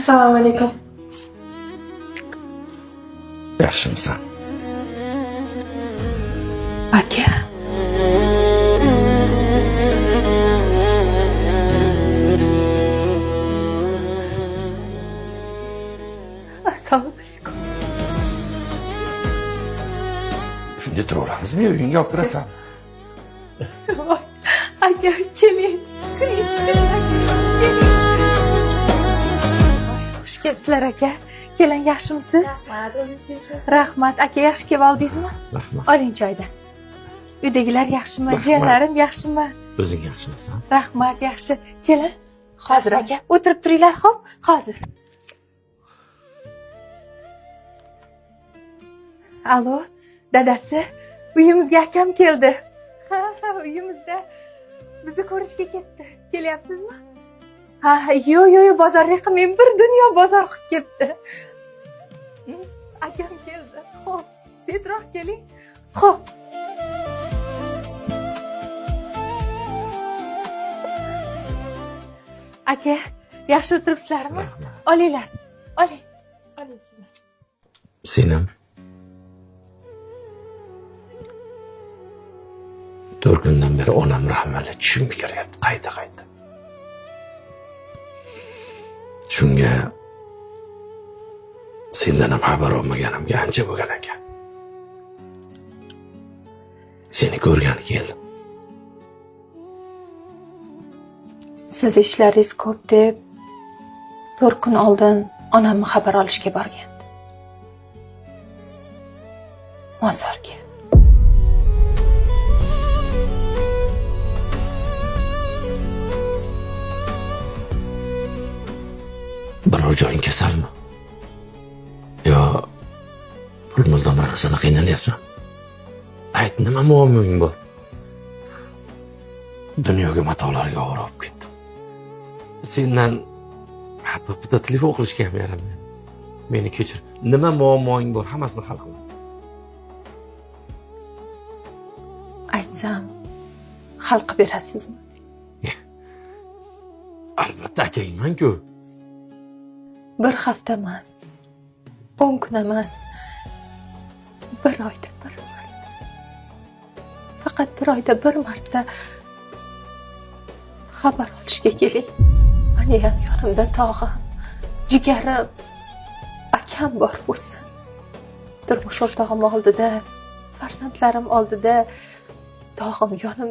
Assalomu alaykum. Yaxshimisan? Aka. Assalomu alaykum. Shunday turaveramizmi? Uyingga olib kirasan. Voy, aka, keling. Kiring, kiring, aka, keling. Voy, xush kelibsizlar, aka. Keling, yaxshimisiz? Rahmat, o'zingiz tinchmisiz? Rahmat, aka, yaxshi kelib oldingizmi? Rahmat. Oling choydan. Uydagilar yaxshimi? Rahmat. Jiyanlarim yaxshimi? O'zing yaxshimisan? Rahmat, yaxshi. Kelin, hozir aka, o'tirib turinglar, xo'p? Hozir. Alo, dadasi, uyimizga akam keldi. Ha, ha, uyimizda bizni ko'rishga ketdi. Kelyapsizmi? Ha, yo'q, yo'q, yo'q, bozorlik qilmang, bir dunyo bozor qilib ketdi. Akam keldi. Xo'p, tezroq keling. Xo'p. Aka, yaxshi o'tiribsizlarmi? Rahmat. Olinglar. Oling. Oling sizni. Senim 4 kundan beri onam rahmatli tushimga kiryapti qayta qayta. Shunga sendan ham xabar olmaganimga ancha bo'lgan ekan. Seni ko'rgani keldim. Siz ishlaringiz ko'p deb 4 kun oldin onamni xabar olishga borgan. Mozorga. Biror joying kasalmi? Yo pul muldan bir narsada qiynalyapsan? Ayt, nima muammoing bor? Dunyoga matolarga ovora bo'lib ketdim. Sendan hatto bitta telefon qilishga ham yaramaydi. Meni kechir. Nima muammoing bor, hammasini hal qilaman. Aytsam, hal qilib berasizmi? Albatta, akangman-ku. Bir hafta emas, 10 kun emas, bir oyda bir marta. Faqat bir oyda bir marta xabar olishga keling. Mani ham yonimda tog'am, jigarim, akam bor bo'lsin. Turmush o'rtog'im oldida, farzandlarim oldida tog'im yonimda.